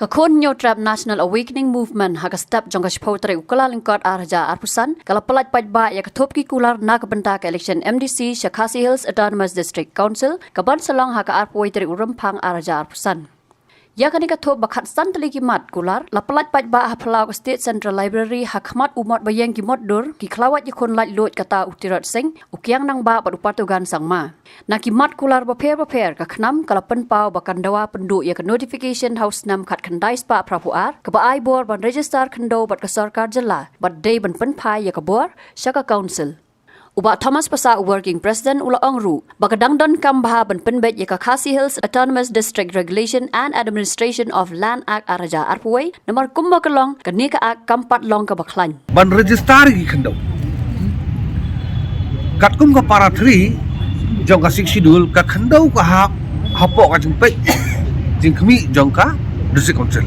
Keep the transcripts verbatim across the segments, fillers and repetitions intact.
Ka Khun Hynñiewtrep National Awakening Movement ha ka step jong ka shiphew tarik u Kyllalyngkot ar hajar arphew san ka la pyllait paidbah ïa ka thup ki kular na ka bynta ka election M D C sha Khasi Hills Autonomous District Council ka ban sa long ha ka arphew wei tarik u Rymphang ar hajar arphew san. Ïa kane ka thup ba khatsan tylli ki mat kular la pyllait paidbah ha phyllaw ka State Central Library ha khmat u mot ba ïeng ki mot dur ki khlawait ïakhun laitluid kata u Tirot Sing, u Kiang Nangbah bad u Patogan Sangma. Na ki mat kular bapher bapher ka KHNAM ka la pynpaw ba kan dawa pynduh ïa ka notification ha u snem khatkhyndai spah phraphew ar kaba ai bor ban register khyndew bad ka sorkar jylla bad dei ban pynphai ïa ka bor sha ka council. U Bah Thomas Passah, u Working President, u la ong ruh ba ka dang donkam bha ban pynbeit ïa ka Khasi Hills Autonomous District Regulation and Administration of Land Act ar hajar arphew wei, namar kumba ka long kane ka Act kam pat long kaba khlaiñ. Ban register ïa ki khyndew katkum ka para three jong ka Sixth Schedule, ka khyndew ka hap hapoh ka jingpeit jingkhmih jong ka District Council.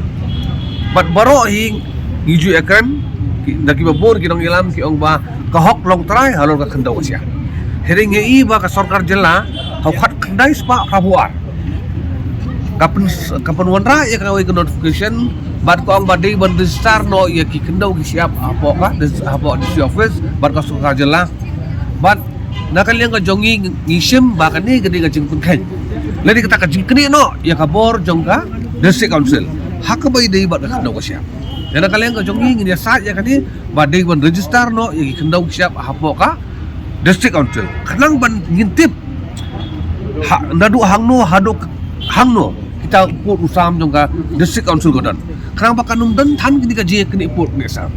Bad baroh hi ngi ju ïakren, ki, da kiba bun ki nongïalam ki ong ba ka hok long trai halor ka khyndew ka shyiap. Hynrei ngi i ba ka sorkar jylla ha u khatkhyndai spah phraphew ar ka pyn, ka pynwanrah ïa kawei ka notification bad ka ong ba dei ban register noh ïa ki khyndew ki shyiap hapoh ka, hapoh D C office bad ka sorkar jylla. Bad na ka liang ka jong ngi, ngi shim ba kane ka dei ka jingpynkheiñ lane kata ka jingknieh noh ïa ka bor jong ka District Council ha kaba ïadei bad ka khyndew ka shyiap. Ïa na ka liang ka jong ngi, ngin ïasaid ïa kane ba dei ban register noh ïa ki khyndew ki shyiap hapoh ka District Council khnang ban ngin tip ha, naduh hangno haduh hangno kita pud u sam jong ka District Council ka don, khnang ba kan ym don than kine ka jingïaknieh pud knieh sam.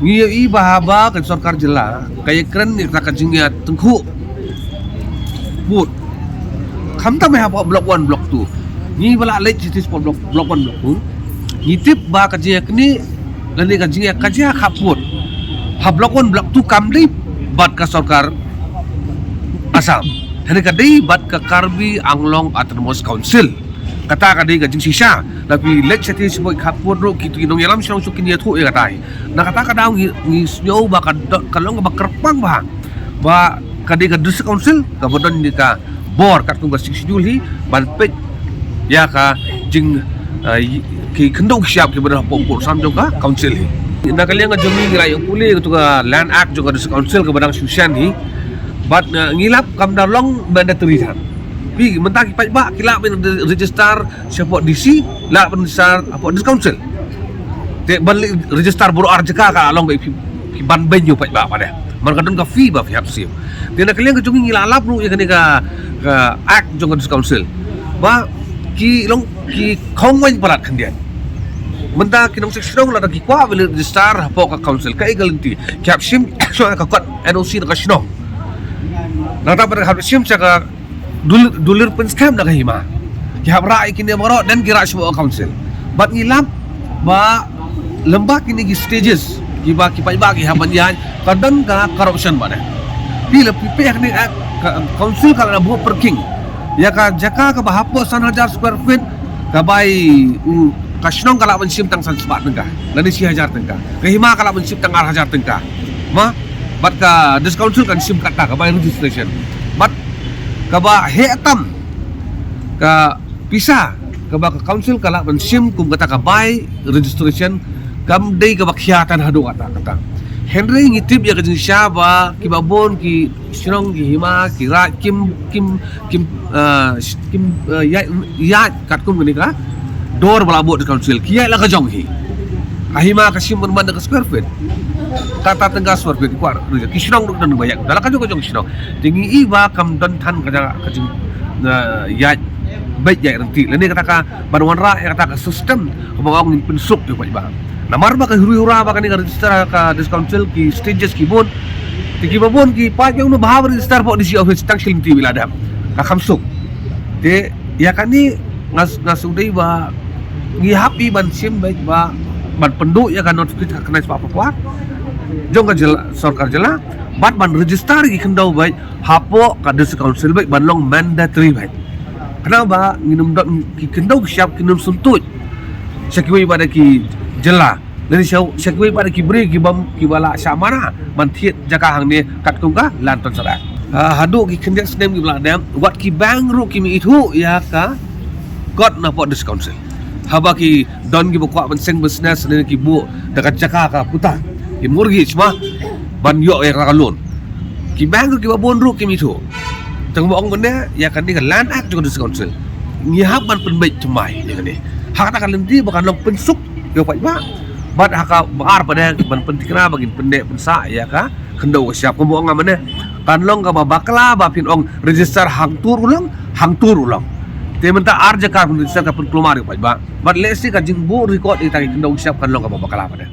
Ngi ïohi ba haba ka sorkar jylla ka ïakren ïa ka jingïatyngkhuh pud, khamtam hapoh Block One, Block Two, ngi ba la leit sha sha Block, Block One, Block Two, ngi tip ba ka jingïaknieh lane ka jingïakajia khap pud ha Block One, Block Two kam dei bad ka sorkar Assam, hynrei ka dei bad ka Karbi Anglong Autonomous Council. Kata ka dei ka jingshisha. Lada phi leit shatei sha pud khap pud ruh, kito ki nongïalam shnong shu kin ïathuh ïa kata hi. Na kata ka daw ngi, ngi sngew ba ka do-, ka long kaba kyrpang bha ba ka dei ka District Council kaba don ïa ka bor katkum ka Sixth Schedule hi ban peit ïa ka jing, eh, ki khyndew ki shyiap kiba don hapoh pud sam jong ka council hi. Na ka liang ka jong ngi, ngi la ïoh pule katu ka Land Act jong ka District Council kaba dang shu shen hi. Bad, eh, ngi lap kam da long mandatory than. Phi, mynta ki paidbah ki lah ban register shapoh D C, lah ban register hapoh District Council. Te ban leit register baroh ar jaka ka long ba phi, phi ban beiñ ïa u paidbah pat de. Man ka don ka fee ba phi hap siew. Te na ka liang ka jong ngi, ngi la lap ruh ïa kane ka, ka Act jong ka District Council ba ki long ki khongwaiñ palat khyndiat. Mynta ki nongshong shnong lada ki kwah ban leit register hapoh ka council, kaei ka lynti? Ki hap shim sha ka kot N O C na ka shnong. Nangta pat ki hap shim sha ka dulir, dulir pynskhem na ka hima. Ki hap rah ïa kine baroh, then ki rah shapoh ka council. Bad ngi lap ba lem bad kine ki stages kiba ki paidbah ki hap ban ïaid, ka don ka corruption bad de. Phi, lada phi peit ha kane ka, ka council ka la buh parking ïa ka jaka kaba hapoh san hajar square feet, ka bai u, ka shnong ka lah ban shim tang san spah tyngka lane shi hajar tyngka. Ka hima ka lah ban shim tang ar hajar tyngka. Ma, bad ka District Council kan shim katta, ka bai registration. Bad kaba heh tam ka pisa kaba ka council ka lah ban shim kum kata ka bai registration kam dei kaba khia than haduh katta katta. Hynrei ngi tip ïa ka jingshisha ba kiba bun ki shnong, ki hima, ki raid kim, kim, kim, ah, kim, ah, ïaid, ïaid katkum kane ka dor ba la buh da ka council, ki ïaid la ka jong hi. Ka hima ka shim ban man da ka square feet, kata tyngka square feet, kwah ki shnong ruh don ba ïaid da la ka jong ka jong ki shnong. Te ngi i ba kam don than ka jaka ka jing, ah, ïaid beit ïaid ryntih lane kata ka ban wanrah ïa kata ka system kaba ong ngin pynsuk ïa u paidbah. Namar ba ka huri hura ba kane ka register ka District Council, ki stages ki bun. Te kiba bun ki paid, ïa uno ba hap register hapoh D C office tang shi lynti ba la dep, ka kham suk. Te ïa kane nga, nga sngewdei ba ngi hap i ban shim beit ba ban pynduh ïa ka notification ka khnai spah pyrkhat jong ka jylla, sorkar jylla, bad ban register ki khyndew beit hapoh ka District Council beit ban long mandatory beit. Khnang ba ngin ym don ki khyndew ki shyiap kin ym sngewthuh sha kiwei pat de ki jylla lane sha, sha kiwei pat de ki briew ki bym, kiba la shah mana ban thied jaka hangne katkum ka Land Transfer Act. Ha, haduh ki khyndiat snem kiba la dep, wat ki bank ruh kim ithuh ïa ka kot na pdeng District Council. Haba ki don kiba kwah ban seng business ne ki buh da ka jaka ka puta, ki mortgage ma, ban ïoh ïa ka loan. Ki bank ruh kiba bun ruh kim ithuh. Tang ba ong mynne ïa kane ka Land Act jong ka District Council, ngi hap ban pynbeit thymmai ïa kane. Ha kata ka lynti ba kan long pynsuk ïa u paidbah. Bad ha kaba ar pat de ban pynthikna ba ngin pyndeh pynsah ïa ka khyndew ka shyiap, kumba ong nga mynne. Kan long kaba bakla ba phin ong register hangto ruh long, hangto ruh long. Te mynta ar jaka phin register ka pynkulmar ïa u paidbah. Bad lehse ka jingbuh record ïa kita ki khyndew ka shyiap kan long kaba bakla pat de.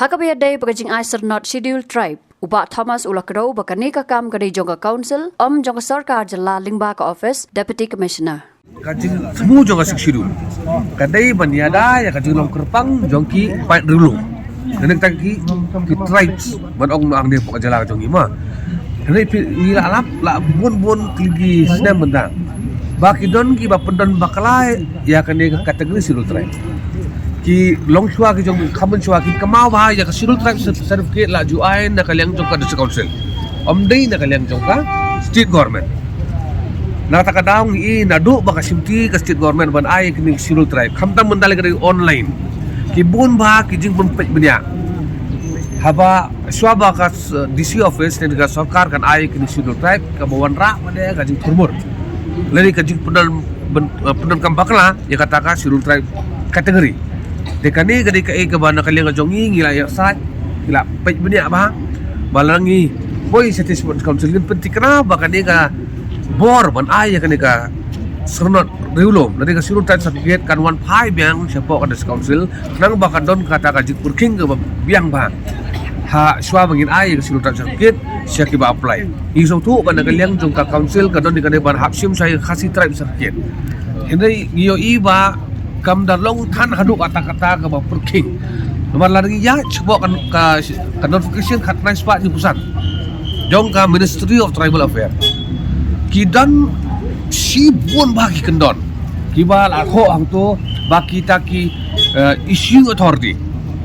Ha kaba ïadei bad ka jingai syrnod Scheduled Tribe, u Bah Thomas u la kdew ba kane ka kam ka dei jong ka Council, ym jong ka sorkar jylla lyngba ka office Deputy Commissioner. Ka jingthmu jong ka Sixth Schedule ka dei ban ïada ïa ka jinglong kyrpang jong ki paid riewlum. Kane kita ki, ki tribes ban ong noh hangne hapoh ka jylla ka jong ngi ma. Kane phi, ngi la lap la bun bun tylli ki snem mynta ba ki don kiba pyndon bakla ïa kane ka category Scheduled Tribe. Ki longshuwa ki jong, khamshuwa ki kynmaw ba ïa ka Scheduled Tribe cer-, certificate la ju ai na ka liang jong ka District Council, ym dei na ka liang jong ka State Government. Na kata ka daw ngi i naduh ba ka shimti ka State Government ban ai kine ki Scheduled Tribe, khamtam mynta lei ka dei online. Ki bun bha ki jingpynpeit bniah. Haba shuwa ba ka s-, D C office ne ka sorkar kan ai kine ki Scheduled Tribe, kaba wanrah pat de ka jingthurmur lane ka jingpyndon, pyn-, eh, pyndonkam bakla ïa kata ka Scheduled Tribe category. Te kane ka dei kaei kaba na ka liang ka jong ngi ngi la ïasaid, ngi la peit bniah bha. Ba la ngi poi sha State Sports Council ngin pynthikna ba kane ka bor ban ai ïa kane ka syrnod riewlum lane ka Scheduled Tribe certificate kan wan phai biang shapoh ka District Council, khnang ba kan don kata ka jingpyrkhing kaba biang bha ha shuwa ba ngin ai ïa ka Scheduled Tribe certificate sha kiba apply. Ngi sngewthuh ba na ka liang jong ka Council ka don ïa kane ban hap shim sha ïa ka Khasi Tribe certificate. Hynrei ngi ïohi ba kam da long than haduh katta katta kaba pyrkhing. Namar lada ngi ïaid shapoh ka, ka, ka notification khatkhyndai spah hynñiewphew san jong ka Ministry of Tribal Affairs, ki don shibun bha ki kyndon kiba la thoh hangto ba kita ki, eh, issuing authority,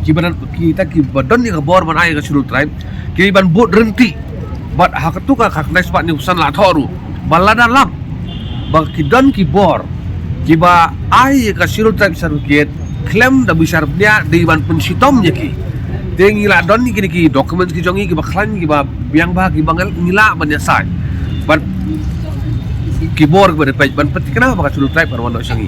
kiba don, kita kiba don ïa ka bor ban ai ïa ka Scheduled Tribe, ki ban bud ryntih. Bad ha katu ka khatkhyndai spah hynñiewphew san la thoh ruh ba lada lap ba ki don ki bor kiba ai ïa ka Scheduled Tribe certificate khlem da bishar bniah dei ban pynshitom ïa ki. Te ngi la don ïa kine ki documents ki jong ngi kiba khlaiñ, kiba biang bha, kiba ngi lah ban ïasaid. Bad ki bor kiba dei peit ban pynthikna ba ka Scheduled Tribe kan wan noh sha ngi.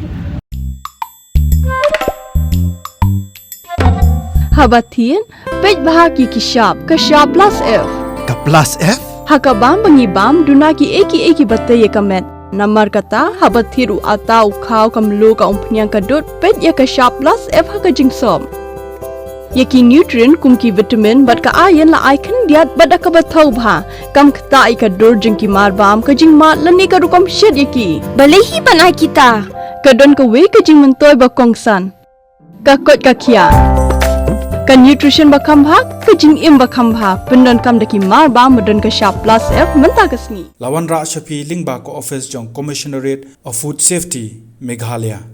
Haba thied, peit bha ki ki shap, ka shap plus F. Ka plus F? Ha ka bam ba ngi bam, duna kiei kiei kiba tei ïa ka met. Namar kata, haba thied u atta, u khaw, ka mluh, ka umphniang, ka dud, peit ïa ka shap plus F ha ka jingsop. Ïa ki nutrient kum ki vitamin bad ka iron la ai khyndiat bad da kaba thaw bha. Kam ktah ïa ka dur jong ki marbam, ka jingmad lane ka rukom shet ïa ki. Balei hi ban ai kita? Ka don kawei ka jingmyntoi ba kongsan. Ka koit ka khiah. Ka nutrition ba kham bha, ka jingim ba kham bha. Pyndonkam da ki marbam ba don ka shap plus F mynta ka sngi. La wanrah sha phi lyngba ka office jong Commissionerate of Food Safety, Meghalaya.